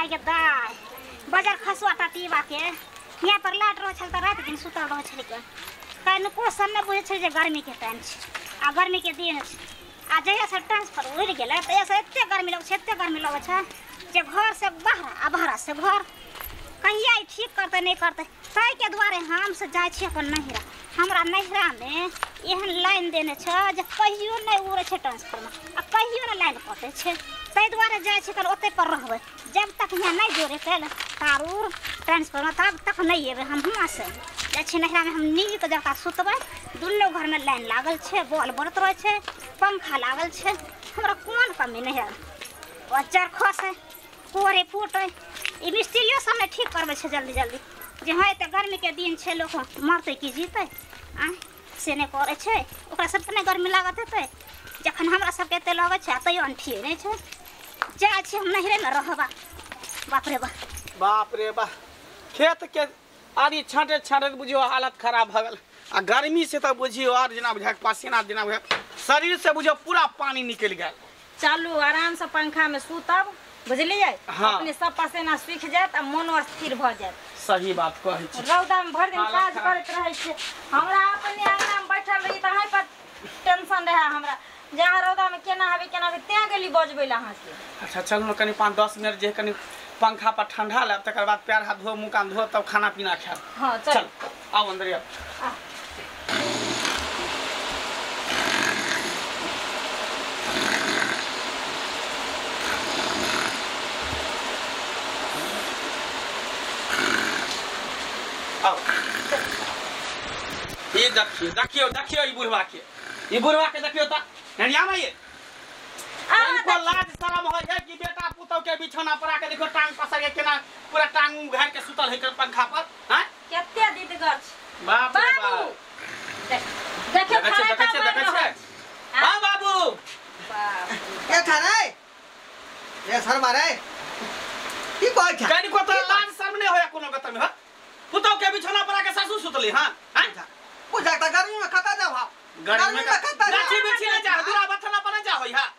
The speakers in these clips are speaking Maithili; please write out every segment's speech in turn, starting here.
आइ के दाइ बजार खसुआ टटीबा के यहाँ पर लाइट रहै छल त राति दिन सुतल रहै छलै के कनिको सन नहि बुझै छलै जे गर्मी के टाइम छै आ गर्मी के दिन छै। आ जहिया से ट्रांसफर उड़ि गेलै तहिया से एते गर्मी लगै छै, एते गर्मी लगै छै जे घर से बाहर आ बाहर से घर कहिया ई ठीक करतै नहि करतै। ताहिके दुआरे हम से जाइ छी अपन नैहरा। हमरा नैहरामे एहन लाइन देने छै जे कहियो नहि उड़ै छै ट्रांसफार्मर आ कहियो नहि लाइन कटै छै। ताहि दुआरे जाइ छी कल ओतहि पर रहबै जब तक यहाँ नहि जोड़ेतै तार उर ट्रांसफार्मर तब तक नहि एबै हम। हुआँ से जाइ छी नैहरामे हम नीक जकाँ सुतबै। दुनू घरमे लाइन लागल छै, बॉल बरत रहै छै, पंखा लागल छै, हमरा कोन कमी नैहरा। बच्चा खसै कोरे फूटै ई मिस्त्रियो सब नहि ठीक करबै छै जल्दी जल्दी जे हँ एते गर्मी के दिन छै लोक मरतै की जीतै आँय से नहि करै छै। ओकरा सबके नहि गर्मी लागत हेतै जखन हमरा सबके एते लगै छै आ तैयो अनठिए नहि छै। जाइ छी हम नैहरेमे रहबा। बाप रे बाप, बाप रे बाप, खेत के आरी छाँटैत छाँटैत बुझियौ हालत खराब भऽ गेल। आ गर्मी से तऽ बुझियौ आर जेना बुझाय पसीना जेना बुझाय शरीर से बुझियौ पूरा पानी निकलि गेल। चलू आराम से पंखा में सुतब बुझलियै। हाँ। अपने सब पसीना सूखि जायत आ मोनो स्थिर भऽ जायत। सही बात कहै छी। रौदा में भरि दिन हालत काज खराब। करैत रहै छियै। हमरा अपने अंगना में बैठल रही तऽ अहीं पर टेंशन रहै हमरा जे अहाँ रौदा में केना आबी केना आबी, तें गेली बजबै लए अहाँके। अच्छा चलू ने कनि 5-10 मिनट जे कनि पंखा पर ठंडा लेब तकर बाद पैर हाथ धो मुँह कान धो तब खाना पीना खायब। हाँ चल चल आउ अंदर आउ। आ। आउ ई देखियौ देखियौ देखियौ ई बुढ़वा के, ई बुढ़वा के देखियौ तऽ ननिया माई इनको लाज शरम होइ है कि बेटा पुतौह के बिछौना पर आके देखियौ टांग पसार के केना पूरा टांग उघारि के सुतल है पंखा पर। हैं कते दीदगर छै बाप रे बाबू। बाप, देखियौ देखै छियै खराटा देखै छियै मारि देखै रहल छियै। छै। हाँ बाबू बाप ए थारे ए शर्मा रे की कहै छै? कनिको तो लाज शरम नहि होया कोनो गतमे। हँ पुतौह के बिछौना पर आके सासु सुतली। हाँ हैं बुझा त गर्मी में कतऽ जाउ हम? गर्मी में कतऽ जाउ? गाछी बिछी नहि जा दूरा बथाना पर नहि जा होई। हाँ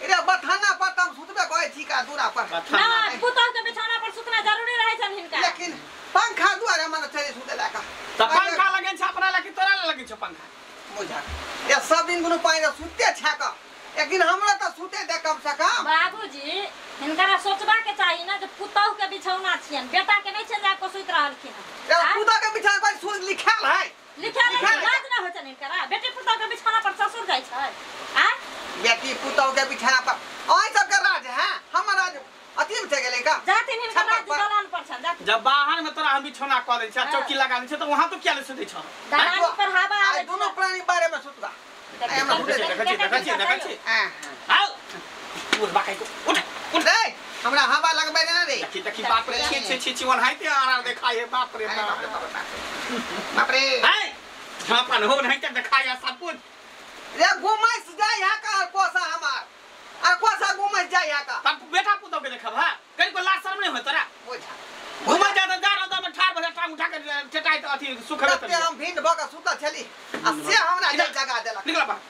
अरे बथाना पर त हम सुतबे कहै छी का दूरा पर। बथाना ना पुतौह के बिछौना पर सुतना जरूरी रहै छनि हिनका। लेकिन पंखा दुआरे मन चले सुते लए का। त पंखा लगेन छै अपना लए कि तोरा लए लगेन छै पंखा? बुझा ए सब दिन कोनो पानि सुते छै का, एक दिन हमरा त सुते दे कम से कम। बाबूजी हिनकरा सोचबा के चाही ना जे पुतौह के बिछौना छियनि, बेटा के नहि छै जा के सुति रहलखिन ए हन। पुतौह के बिछौना पर सुत लिखाल है, लिखाल है, लिखाल है। लाज ना होइ छनि हिनकरा? बेटी पुतौह के बिछौना पर ससुर जाइ छै आ बेटी पुतौह के बिछौना पर अहीं सबके राज है, हमर राज अथी में चलि गेलै का? जाथिन हिनकर छप्पर राज पर। दलान पर छनि जाथिन। जब बाहर में तोरा हम बिछौना कऽ दै छै हाँ। चौकी लगा दै छै तऽ वहाँ तो किया नहि सुतै छौ? दलान पर हवा आइ आबै दुनू छै। प्राणी बारे में सुतबा। आइ हमरा सुते दे। देखै छियै देखै छियै देखै छियै। आँ। आउ बुढ़बा कहि उठ उठ रे हमरा हवा लगबै ने रे। देखी देखी बाप रे छी छी छी छी ओनाहिते आर देखाइ है। बाप रे अरे बाप बाप रे बाप रे बाप रे। हैं झापन हो ओनाहिते देखाइ है सब कुछ। रे घुमैस जाइ है का कोसा हमार आ कोसा घुमैस जाइ है का तब बेटा पुतौह के देखब। हां कनिको लाज शरम नहि होय तोरा? बुझा घुमै जा तऽ जा रौदा में ठाढ़ भऽ जा टांग उठा के चटाइ तऽ अथी सुखबे कते हम भिंड भऽ के सुतल छली आ से हमरा जे जगा देलक। निकल बाहर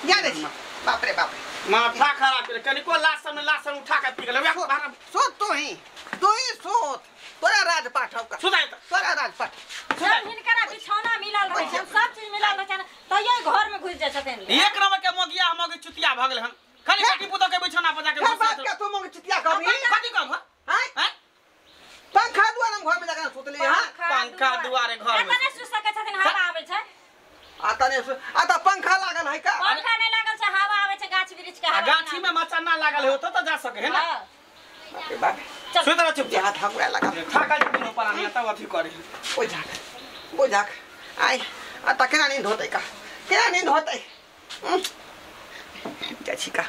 जा रे छी। बाप रे बाप रे माथा खराब करे कनिको लाज शरम लाज शरम उठा के पी गेलै। बाहर सुत तू ही सुत, तोरा राज पाठव का सुताइ तऽ तोरा राज पाठ। जब हिनकरा बिछौना मिलल रहै छनि सब चीज मिलल रहै छनि तैयो घर में घुसि जाइ छथिन। एक नंबर के मोगिया मोगी चुतिया भऽ गेल हन। खाली बेटी पुतौह के बिछौना पर जाके के बात के तू मोगी चुतिया कहबी? कथी कहब? हैं हैं पंखा दुआरे हम घर में जाके सुतली। हां पंखा दुआरे घर में एतऽ नहि सुति सकै छथिन, हवा आबै छै। आ तने आ त पंखा लागल है का? पंखा नहि लागल छै, हवा आबै छै गाछ वृक्ष के आ हवा। गाछी में मचन्ना लागल है ओतऽ तऽ जा सके है ना। हाँ। बाप रे बाप चल सुति रह चुपचाप। हाथ हमरा लगा थाकल छै दुनू प्राणी तब अथी करे। ओ झाक ओ झाक आइ आ त केना नींद होतै का, केना नींद होतै? जाइ छी का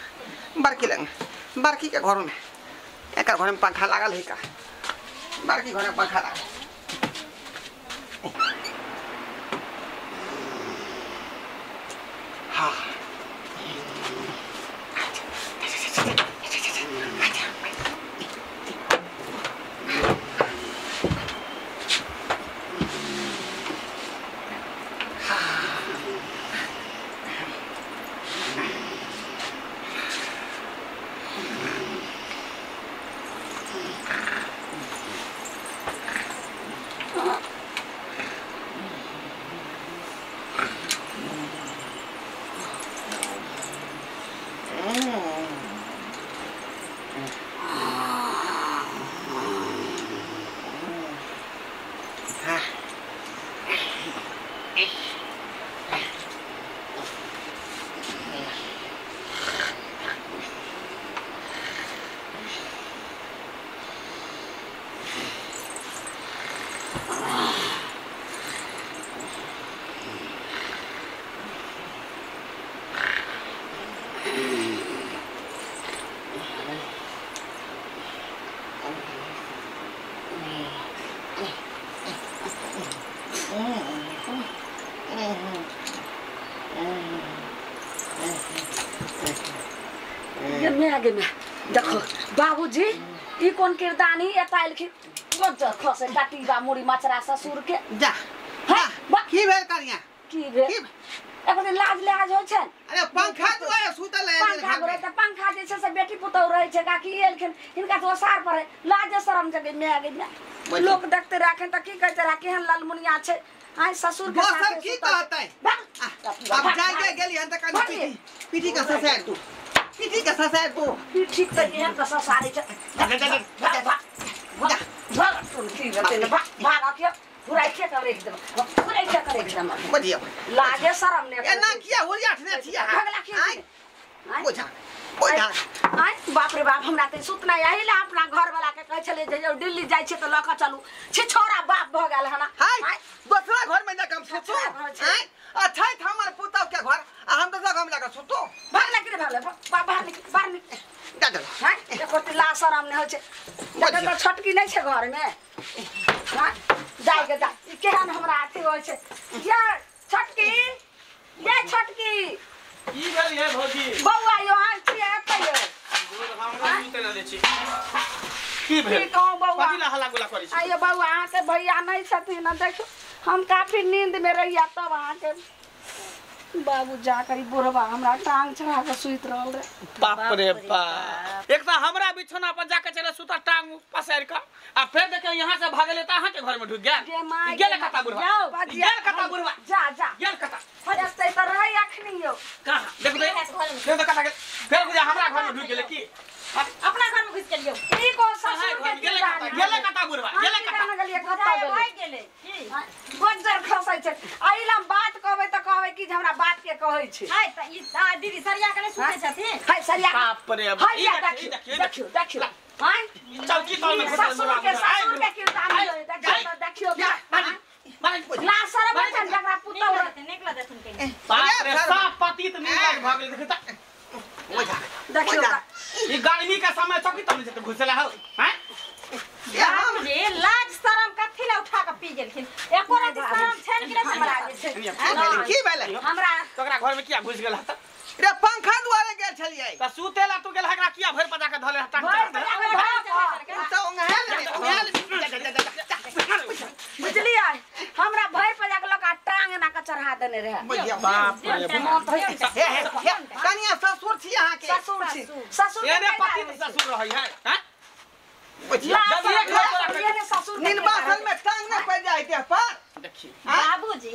बड़की लग, बड़की के घर में एकर घर में पंखा लागल है का? बड़की घर में पंखा लागल। हाँ गे देखो बाबूजी ई कोन किरदानी एता एलखिन गजर खसे टाटीबा मुड़ी मचरा ससुर के जा हां की भेल करिया की भेल एखन लाज लाज होइ छै। अरे पंखा दुआरे सुतल है पंखा गोरे त पंखा जे छै से बेटी पुतौ रहै छै काकी एलखिन हिनका तो ओसार पर है लाज शरम जगे मे गे लोक देखते राखन त की कहते रा केहन लालमुनिया छै आइ ससुर के साथ की कहतै। अब जाय के गेली हन त कनी पीठी के ससार तू पीठी के ससार तू पीठी त एहन के ससारे छै जा जा जा जा भाग तुम की रहते ने भाग भाग के पूरा के करे एकदम पूरा के करे एकदम बढ़िया लाजे शरम ने एना किया होरिया ठने छिया भगला की बोझा बोझा आय बाप रे बाप हमरा त सुतना यही ला अपना घर वाला के कहै छले जे जब दिल्ली जाय छी त ल के चलू छी छोरा बाप भ गेल हना। हाय दोसरा घर में जाके हम सुतू आय अच्छा हमर पुतौ के घर आ हम दोसरा घर में जाके सुतू भागला के भागला बाहर निकल बाहर निकल जा जा हां एको त ला शरम ने होइ छै जखन त छोटकी नै छै घर में हां जाय के जा ई केहन हमरा अथी होइ छै ये छोटकी ये छोटकी की भेल ये भौजी बौआ यो आइ छी एतै यो हमरा सुते न दै छी की भेल की कहूं बौआ कथी ला हल्ला गुल्ला करै छी। आइयो बौआ अहाँ के भैया नहीं छथिन देखियो हम काफी नींद में रहिया तब अहाँ के बाबू जा करी बुढ़वा हमरा टांग चढ़ा के सुति रहल रे। बाप रे बाप एक त हमरा बिछौना पर जाके चले सुता टांग पसार के आ फिर देखियो यहां से भागले त अहां के घर में ढुक गेल गेल कता बुढ़वा गेल कता बुढ़वा जा जा गेल कता फजते त रही अखनी यो कहां देखो देखो कता गेल फिर बुझा हमरा घर में ढुक गेल की अपना घर में घुस गेलियो ई कोन ससुर के गेल कता गेल कता बुढ़वा गेल कता गेलिए कता गेलै की गोजर खसै छै अइला बात कहबै त कहबै कि जे हमरा बात के कहै छै। हाय त ई दीदी सरिया के नै सुतै छथिन। हाय सरिया बाप रे बाप ई देखियो देखियो देखियो हाय चौकी तल में ससुर के किरदानी होय देखियो देखियो ला शरम छै जकरा पुतौ रहते निकला देथिन के बाप रे साफ पतित नीक भऽ गेल देखि त देखियो ई गर्मी के समय चौकी तल में घुसला हो हैं रे लाज शरम कथी ला उठा के पी गेलखिन एको राति शरम छैन कि नै हमरा जे छै की भेलै हमरा तोरा घर में किया घुस गेल हत रे पंखा दुआरे गेल छलियै त सुतेला तू गेल हकरा किया भरि पजा के धले टांग त ओंघाल ओंघाल बुझलियै हमरा भरि पजा के लका टांग एना के चढ़ा देने रहे। बाप रे बाप हे हे कनिया ससुर छी अहाँ के ससुर छी ससुर रे पति त ससुर रहै है हैं निर्वासन में टांग न पड़ जाए के पर देखी बाबूजी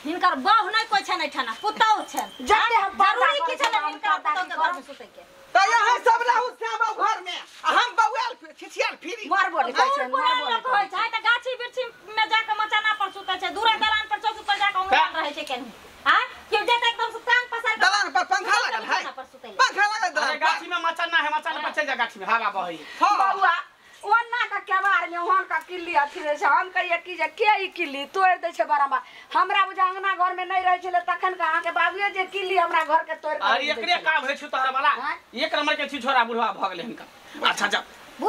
हिनकर बहु नै कोइ छन एठाना पुतौ छन जते हम जरूरी की छन हिनकर पुतौ के घर में सुतै के त यहाँ सब रहू श्याम घर में आ हम बौआल छिछियाल फिरी मरबो नै कहै छै मरबो नै कहै छै त गाछी वृक्षी में जाके मचाना पर सुतै छै दूरा दलान पर चौकी पर जाके ओंघाल रहै छै केनहु हां केउ जेतै एकदम से टांग पसार दलान पर पंखा लागल है पंखा लागल दलान गाछी में मचाना है मचाना पर चल जा गाछी में हवा बहै बौआ ओन्ना का केबार में ओहन का किल्ली अथी रहै छै हम कहिए कि जे के ई किल्ली तोड़ि दै छै बराबर हमरा बुझा अंगना घर में नहीं रहै छलै तखन का अहाँ के बाबूए जे किल्ली हमरा घर के तोड़ि अरे एकरे काम होइ छै तोहर वाला एक नंबर के छी छोरा बुढ़वा भ गेलै हिनका। अच्छा जा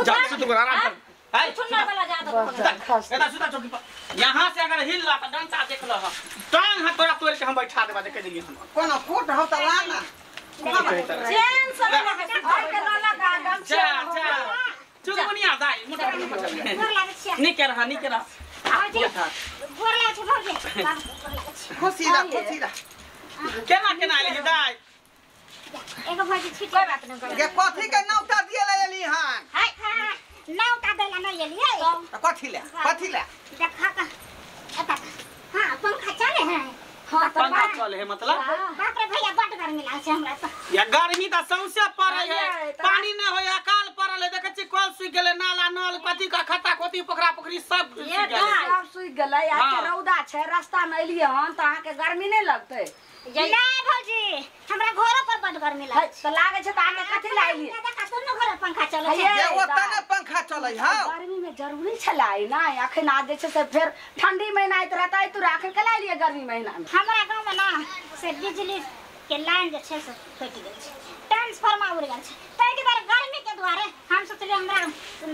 जा सुत कर आराम कर है सुनना वाला जा दो एता सुता चौकी पर यहां से अगर हिल ला त डंटा देख ल टांग हाथ तोरा तोड़ के हम बैठा देबा जे कह देलियै हम कोनो कोट हो त ला ना चैन से घर के न लगा गमछा जा जा चुगनिया दाई मोटा मोटा गोर लागै छियै निके रह निके रह गोर लागै छै भौजी खुशी रह खुशी रह केना केना एली दाई एगो भौजी छी कोई बात नहीं के कथी के नौता दिए ले एली हन हाय हां नौता एलियै। कथी ले कथी ले देखा का एता। हां पंखा चले है। हां पंखा चले है मतलब बाप रे भैया बड गर्मी लागै छै हमरा त। या गर्मी त सौंसे पड़ै है, पानी नै होय, अकाल पड़ल है। देखै छी कल सुख गेलै, नाला नल कथी का खत्ता खोती पोखरा पोखरी सब सुख गेलै, सब सुख गेलै। आ के रौदा छै, रास्ता में एलियै हन त अहाँ के गर्मी नै लगतै? नहीं भौजी हमरा घरो पर बड गर्मी लागै छै। त लागै छै त अहाँ के कथी ले एलियै? देखा दुनू घर पंखा चलै छै। ये ओतऽ ने पंखा चलै हौ। गर्मी में जरूरी छलै ना, अखन आ जे छै से फेर ठंडी महीना आइत रहतै तू अखन के एलियै गर्मी महीना में। हमरा गांव में ना से बिजली के लाइन जे छै से कटि गेल छै, ट्रांसफार्मर उड़ गेल छै, ताहि के दुआरे गर्मी के दुआरे हम सोचलियै हमरा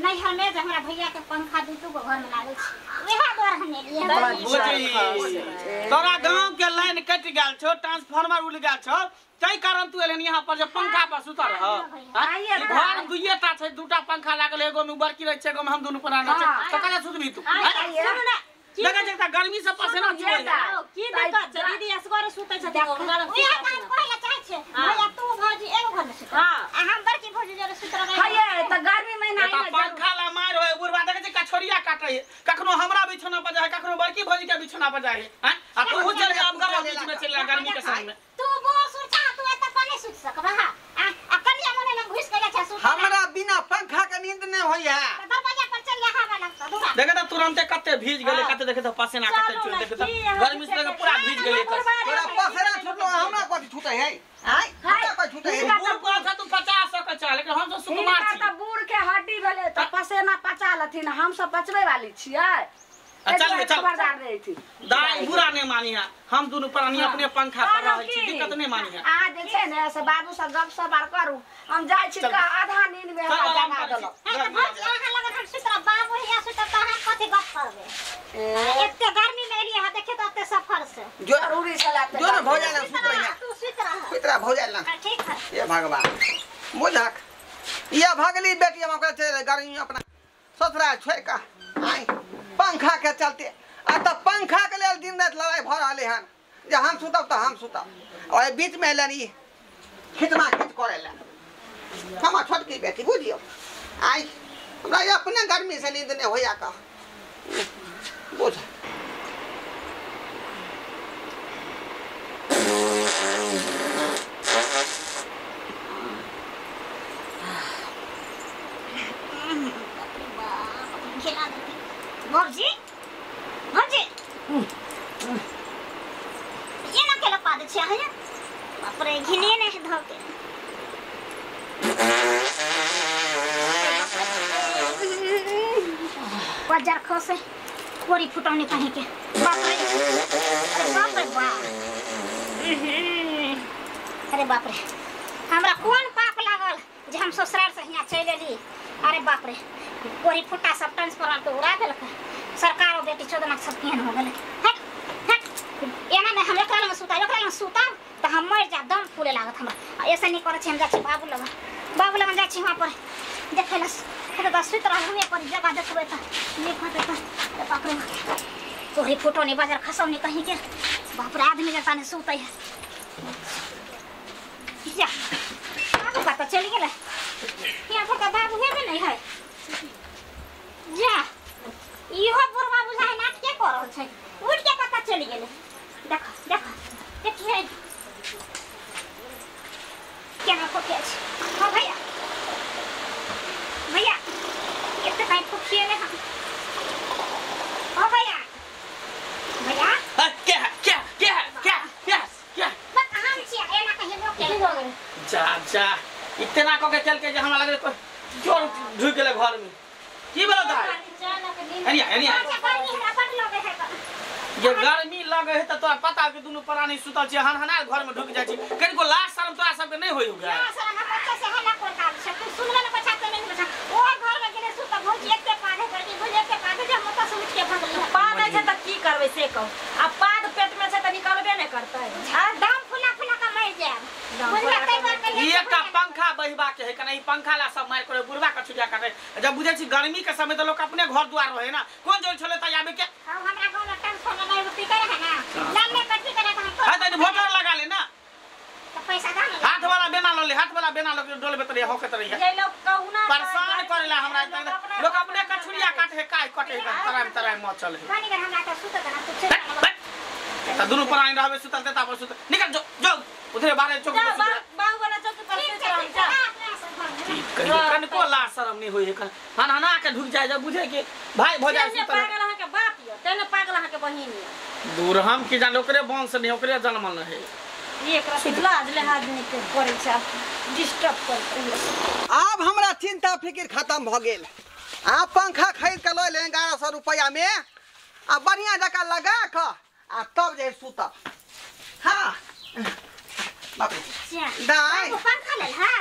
नैहर में जे हमरा भैया के पंखा दू दू गो घर में लागल छै, वएह दुआरे हम एलियै। तोरा गांव के लाइन कटि गेल छौ, ट्रांसफार्मर उड़ गेल छौ, ताहि कारण तू एलहन यहाँ पर जे पंखा पर सुतल रह। घर दुइये टा छै, दूटा पंखा लागल, एगो में बड़की रहै छै, एगो में हम दुनू प्राणी छै, त कना सुतबी तू? देखै छै त गर्मी से पसीना चुबै है। की दिक्कत छै दीदी? असगरे सुतै छथिन गरम। उएह काम कहै ला चाहै छै भैया, तू भौजी एगो घर में सुत, आ हम बड़की भौजी जरे सुत रहबै। हये त गर्मी महीना त पंखा ला मार होय बुढ़वा देखै छै कछोरिया काटै है, कखनो हमरा बिछौना पर जाय, कखनो बड़की भौजी के बिछौना पर जाय है। आ तू चल जा, अब गरम बीच में चल जा गर्मी के समय में। तू बोर सुत छा, तू एत पर नहीं सुत सकबा। आ कनिया मने लग घुस के जा सुत। हमरा बिना पंखा के नींद नहीं होय है। दरवाजा पर चल जा, हवा लगता दूरा। देखे त तुरंते कते भीज गेलै, कते देखे त पसीना कते चुल, देखे त गर्मी से पूरा भीज गेलै। तोरा पसीना छूटलो, हमरा कथि छूटै है? आय हमरा कथि छूटै है? बूढ़ पर छ तू 50 सौ के छ, लेकिन हम सब सुकुमार छी। त बूढ़ के हड्डी भेलै त पसीना पचा लथिन, हम सब पचबै वाली छियै। चल चल दाई बुरा नहीं मानी है, हम दोनों प्राणी अपने पंखा पर रहै छी, दिक्कत नहीं मानी है। आ जे छै ने से बाबू से गप सप आर करू, हम जाइ छी का आधा नींद में हमरा जगा देलक। हां त भौजी अहाँ लगन हम सुत रह, बाबू हिया सुत त अहाँ कथि गप करबै? एते गर्मी में एलियै ह देखियौ त एते सफर से जरूरी छला त जो ने भौजाई लग सुत रहिया। तू सुत रह, सुत रह भौजाई लग। ठीक है। हे भगवान बुझक ये भगली बेटी हम ओकरा चल गर्मी अपना ससुरा छोड़ का आई पंखा के चलते। आ त पंखा के लेल दिन रात लड़ाई भ रहले हन जे हम सुतब त हम सुतब, और बीच में एलन ई खिचमा खिच करे ला हमर छोटकी बेटी बुझियो। आई हमरा अपने गर्मी से नींद नहीं होया का बुझ। भौजी भौजी ये ना केला पा दे छै अहाँ? बाप रे घिने नै है धोके। बाजार खसे कोरी फुटौनी कहीं के। बाप रे, अरे बाप रे बाप, अरे बाप रे हमरा कोन पाप लागल जे हम ससुराल से हियां चलि एली। अरे बाप रे कोरी फुटा सब ट्रांसफार्मर के उड़ा देलक सरकार, बेटी चोदना सब केहन हो गेलै। हट हट, एना नहि हम एकरा लग सुताब, एकरा लग सुताब त हम मरि जायब, दम फूले लागत हमरा। ऐसा नहीं करै छी, हम जाइ छी बाबू लग, बाबू लग जाइ छी वहाँ पर देखै लए। तऽ सुति रहल हमे पर जगह देखबै तऽ नीक होतै तऽ। बाप रे कोरी फुटौनी बाजार खसौनी कहीं के। बाप रे आदमी जता नहि सुतै है। जा बाबू कतऽ चलि गेलै? यहाँ पर तऽ बाबू हेबे नहि है। जा इहो बुढ़वा बुझाइ नाटके कऽ रहल छै, उठि के कतऽ चलि गेलै? देख देख देखियै केना फोकिया छै। हँ भैया भैया एते काहे फोकिएले हन? हँ भैया भैया क्या क्या क्या क्या क्या क्या बस हम छियै एना कहीं लोक के हो गेलै? जा जा इतना कह के चल के जे हमरा लगले जोर ढुक गेलै घर में। की बोलो दाई? एनिया एनिया ये गर्मी लगे है त तोरा पता के दुनू प्राणी सुतल छी, हनहनाल घर में ढुक जाइ छी, कनिको लाज शरम तोरा सबके नहीं होय होगा? लाज शरम हम बच्चा से हल्ला कर काज छै, तू सुनबे न पछा त नहीं बचा। ओ घर में गेलै सुत भौजी एते पादे करके भौजी एते पादे जे हम ओतऽ से उठ के भगली। पाद छै त की करबै से कहू? आ पाद पेट में छै त निकलबे नै करतै। दम फुला फुला के मरि जायब। ई एकटा पंखा बहबा के है कना, ई पंखा ला सब मार करे बुढ़वा के छुटिया काटे। जब बुझै छी गर्मी के समय त लोक अपने घर द्वार रहे ना, कोन जोर छले त आबे के। हां हमरा गांव में ट्रांसफार्मर नहीं होती करे है ना, लाइन में कटी करे त हम हां त वोटर लगा ले ना, त पैसा दा ना। हाथ वाला बेना ल ले, हाथ वाला बेना ल के डोलबे त रहे होके त रहे। ये लोग कहू ना परेशान करेला हमरा, लोग अपने कछुरिया काटे। है काय कटे है तराम तराम मचल है पानी कर हमरा के सुत देना तू चल त दुनु प्राणी रहबे सुतल ते तापर सुतल निकल जो जो उधरे बारे चौक जा बाबू वाला चौकी पर सुत रहम जा कनको लाज शरम नहीं होई है हन हना के ढुक जाय जा बुझे के भाई भौजाई सुतल पागल अहाँ के बाप यो तेने पागल अहाँ के बहिन यो दूर हम की जान ओकरे वंश नहीं ओकरे जन्मल है एक रात लाज ले आदमी के करे छै डिस्टर्ब करते आब हमरा चिंता फिकिर खत्म भ गेल। आ पंखा खरीद के ल ले 1100 रुपया में आ बढ़िया जका लगा क आ तब जे सुतब। हां बाप रे दाई पंखा ले हां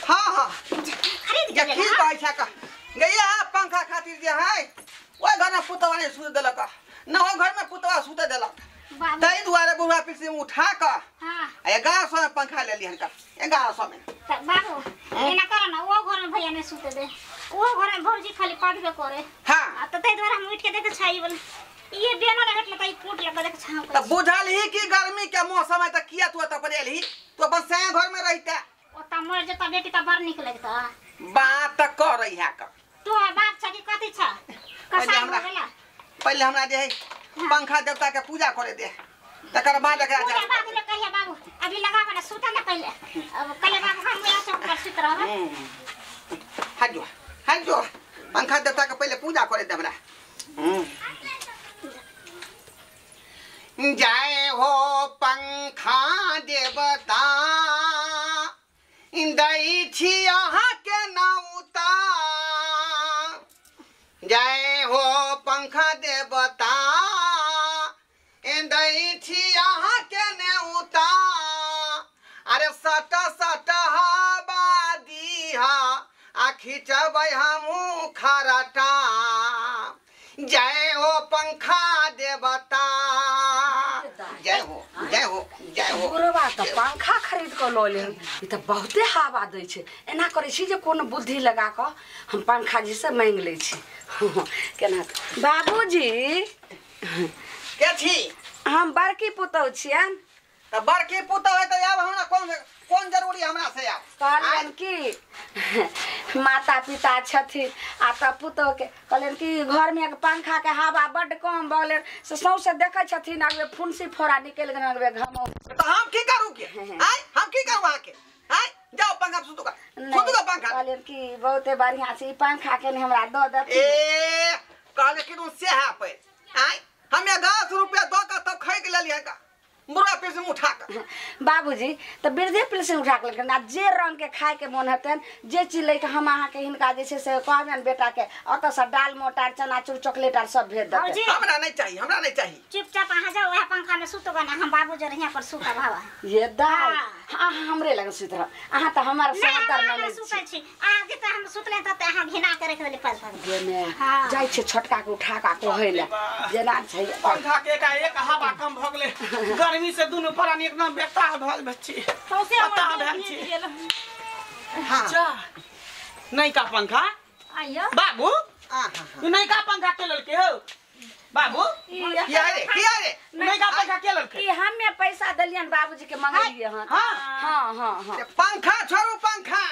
हां हां खरीद के ले की कहै छै का गैया पंखा खातिर जे है ओइ घर में पुतवा नहीं सुत देलक न ओइ घर में पुतवा सुत देलक तै दुआरे बुढ़ा पीछे उठा क हां 1100 में पंखा ले लिहन का 1100 में। त बाबू एना कर ना ओ घर में भैया नहीं सुते दे ओ घर में भौजी खाली पढ़बे करे। हां त तै दुआरे हम उठ के देख छाई बोल ये बेना रहत ल तई फूट लग देख छाव त बुझल ही कि गर्मी के मौसम है त किया तू त पड़ेल ही तू अपन सैं घर में रहिता ओ त मर जता बेटी त बड़ निक लगता बात त करई है का तू बाप छ कि कथि छ कसाई हो गेला। पहले हमरा जे है पंखा देवता के पूजा करे दे तकर बाद एकरा पूजा बाद में कहिया बाबू अभी लगा बना सुता ना पहले अब कले बाबू हम वहां चौक पर सुत रहब। हाथ जो हाथ जो पंखा देवता के पहले पूजा करे दे हमरा। जय हो पंखा देवता दई छी अहाँ के नाउता जय हो पंखा देवता दई छी अहाँ के नेउता अरे सट सट हवा दीहा आ खिंचबै हमहूँ खरटा जय हो पंखा देवता जय हो जय हो जय हो। बुढ़वा त पंखा खरीद के ल ले ई त बहुते हवा दै छै एना करै छी जे कोनो बुद्धि लगा क हम पंखा जी से मांगि लै छी केना। बाबूजी के छी? हम बड़की पुतहु छियनि। त बड़की पुतहु है त आब हमरा कौन कौन जरूरी हमरा से आब कहलियनि कि माता पिता छथिन आ त पुतहु के कहलियनि कि घर में पंखा के हवा बड्ड कम भऽ गेलै से सौंसे देखै छथिन अगबे फुंसी फोड़ा निकलि गेलनि अगबे घमौ त हम की करू के आय हम की करू अहाँ के आय जाओ पंखा सुतू का सुतू का पंखा। कहलियनि कि बहुते बढ़िया छै ई पंखा के ने हमरा दऽ देथिन। ए कहले कि तू सेहा पे आय हम 1100 रुपया दऽ के तब खरीद लेलियै का बुढ़ा पेंशन उठा के। बाबूजी त वृद्धे पेंशन उठा के लेलखिन आ जे रंग के खाय के मोन हेतनि जे चीज लैके हम अहाँके हिनका जे छै से कहबनि बेटा के ओतऽ से दाल मोट आर चनाचूर चॉकलेट आर सब भेज देतै। हमरा नहीं चाहिए हमरा नहीं चाहिए। चुपचाप अहाँ जाओ वएह पंखा में सुतब ना हम बाबू जरे यहाँ पर सुतब हवा ये दाल अहाँ हमरे लग सुत रहब अहाँ त हमर सहोदर नहीं सुतै छी अहाँ जे त हम सुतले त अहाँ घिना के रख देली पास भाग जाइ छै छोटका के उठा के कहै ले जेना छै पंखा के एकाएक हवा कम भ गेलै गर्मी से दुनु प्राणी एकदम बेताह भल बच्ची सौंसे हमर छी। गेल। हां जा नहीं का पंखा आइयो बाबू तू नहीं का पंखा के ललके हो बाबू किया रे किया रे नहीं का पंखा के ललके ई हमे पैसा देलियन बाबूजी के मंगलिए हन। हां हां हां हां पंखा छोड़ू पंखा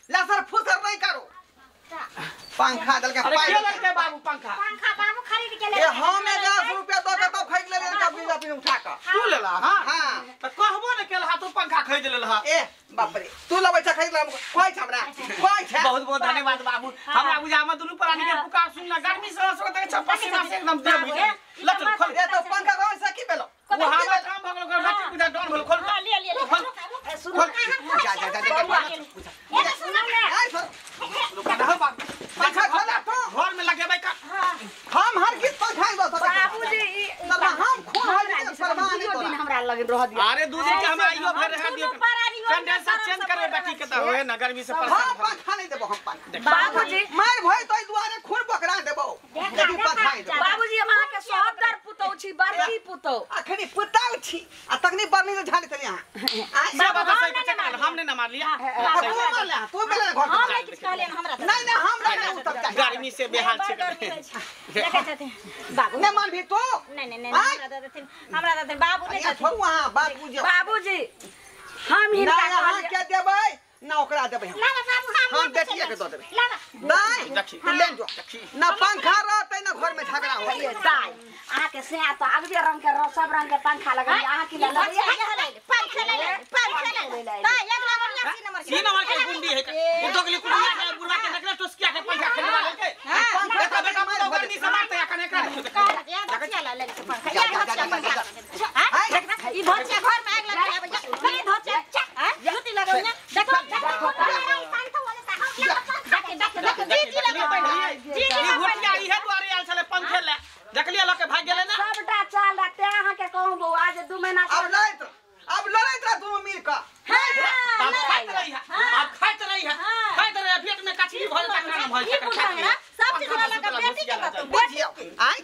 लसर फुसर नहीं करो पंखा दल के अरे पाई के ललके बाबू पंखा पंखा बाबू खरीद के ले ए हम 1100 रुपया दऽ के तब खरीद लेलियै तब बिना बिना उठा के तू लेला। हां हां त कहबो ने केलहा तू पंखा खरीद लेलहा। ए बाप रे तू लबै छ खरीद ले कहै छ हमरा कहै छ। बहुत बहुत धन्यवाद बाबू हमरा बुझा हम दुनू प्राणी के पुकार सुनना गर्मी से सोते छ पसीना से एकदम देह भीज गेल। ल चल खोल ए तो पंखा घर से की भेलो वो हवा काम भगल ओकर बेटी पूजा डाउन भेल खोल हां ले ले खोल सुनो जा जा जा ए सुनो ना ए सर रुका ना बाबू पंखा खोला तो घर में लगेबै का हम हर किस पंखा दऽ सकै बाबूजी हम खून हर परवाह नहीं दिन तोरा हमरा लग रह दिया। अरे दू दिन के हम आइयो भर रहा दियो कंडेंसर चेंज करबे बेटी के त होए ना गर्मी से हम परेशान पंखा नहीं देबो हम पंखा बाबूजी मार भई तो दुआरे खून पकड़ा देबो यदि पंखा नहीं देबो। बाबूजी हम अहाँ के सोहदर पुतहु छी बड़की पुतहु अखनी पुतहु छी आ तखनी बरनी से झाड़ी चली अहाँ से बात सही के चक्कर हम ने ना मार लिया तू मार ले तू बेले घर हम नहीं किछ कहलियन हमरा नहीं नहीं हमरा नहीं उतर चाहिए गर्मी से बेहाल छी देखै छथिन बाबू नहीं मान भी तो नहीं नहीं नहीं हमरा दऽ देथिन हमरा दऽ देथिन बाबू नहीं अरे छोड़ू अहाँ बाबू जी बाबूजी हम ना हिनका अहाँ के देबै ना ओकरा देबै हम ना बाबू हम बेटिया के दऽ देबै लाबा दाइ देखी तू ले जो ना पंखा रहतै हे दाइ अहाँ के से त अगबे रंग के सब रंग के पंखा लगल अहाँ की लगे पंखा ले पंखा ले ता एक लगन 80 नंबर सी नंबर के गुंडी है उ दोगली कुड़िया के बुढ़वा के देखले टुसकिया के पंखा खेलवा लेके बेटा बेटा पुतौ गर्मी से मारते अखन एकरा देखियो ये धोतिया ले ले पंखा ये धोतिया पंखा हां ई धोतिया घर में आग लग जाबे ई धोतिया हां जूती लगाउ ना देखो देखो देखो जी जी लगाउ जी जी ई भुटिया इहे दुआरे आयल छले पंखे ले देखलिए लके भाग गेले ना सबटा चाल ते अहाँ के कहूं बौआ जे 2 महीना अब लड़ैत रह दुनू मिल क अब खाइत रही है अब खाइत रही है खाइत रही है पेट में कचरी भरल तक खाना भरल ई बुढ़ा सब चीज वाला का बेटी के बात बुझियो आइ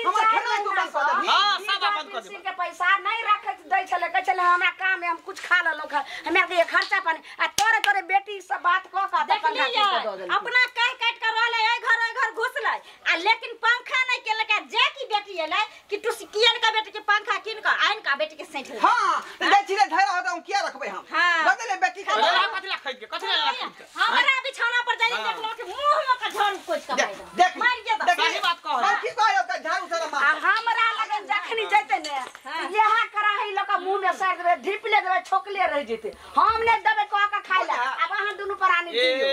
हमर खेनाइ तू बंद कर देबही हां सब बंद कर देबही के पैसा नहीं रखे दै छले कहै छले हमरा काम है हम कुछ खा लेलौ हमरा के खर्चा पानी आ तोरे तोरे बेटी से बात क क देखली अपना कह काट कर रहले ए घर ए घर घुसलै आ लेकिन पंखा नहीं केलक जे की बेटी एलै कि टुसकियन का बेटी के पंखा किन क आइन का बेटी के सैठ हां जाय छी रे धैरा होता हम किया रखबै हम बदले बेटी के कथि ला खरीद के कथि ला खरीद के हमरा बिछौना पर जाई देखलो कि मुंह में का झाड़ू कोच के देख मार जे सही बात कह की कहयो त झाड़ू से मार आ हमरा लगन जखनी जैते ने यहा कराही लक मुंह में साइड देबे ढिपले देबे छोकले रह जेते हम ने देबे कह के खाइ ला अब अहाँ दुनू प्राणी दियो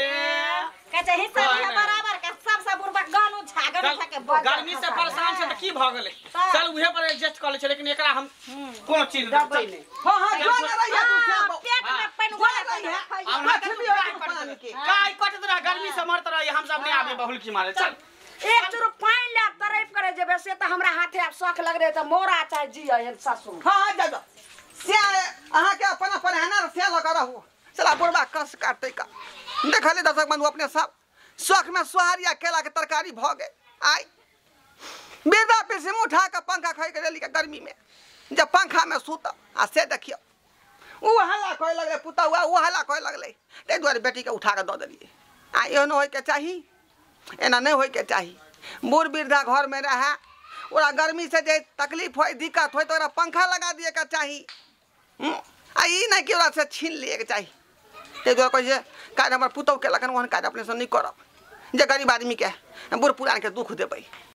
कहै हिस्सा बराबर के सब सब बुढ़बा गानु झागन उठा के गर्मी से परेशान छै त की भ गेलै चल उहे पर एडजस्ट कर ले छै लेकिन एकरा हम कोनो चीज देबै नै हां हां जो न रहिया तू सब पेट में पानि जो रहिया काय कटत रह गर्मी से मरत रह हम सब नहीं आबे बहुल की मारे चल एक चुरू पानि ले तरफ करे जेबे से त हमरा हाथे आब शौख लग रहे त मोरा चाहे जी एहन सासु हां हां जा से अहाँ के अपन अपन है ना से लगा रहू चला बुढ़बा कस काटते का देखले दर्शक बंधु अपने सब शौख में सोहारिया केला के तरकारी भ गए आई बेदा पे से उठा के पंखा खाई के लेली के गर्मी में जब पंखा में सुत आ से देखियो उ हल्ला कहे लगले पुतौआ उ हल्ला कहे लगले ताहि दुआरे बेटी के उठा के दऽ देलियै आ एहन होइके चाही एना नहीं होइके चाही बूढ़ वृद्धा घर में रहे ओकरा गर्मी से जे तकलीफ होय दिक्कत होय तऽ ओकरा पंखा लगा दिएके चाही आ ई नहि कि ओकरा से छीन लिएके चाही ताहि दुआरे कहै छै काज हमर पुतहु केलक हन ओहन काज अपनेसँ नहि करब जे गरीब आदमीके बूढ़ पुरानके दुःख देबै।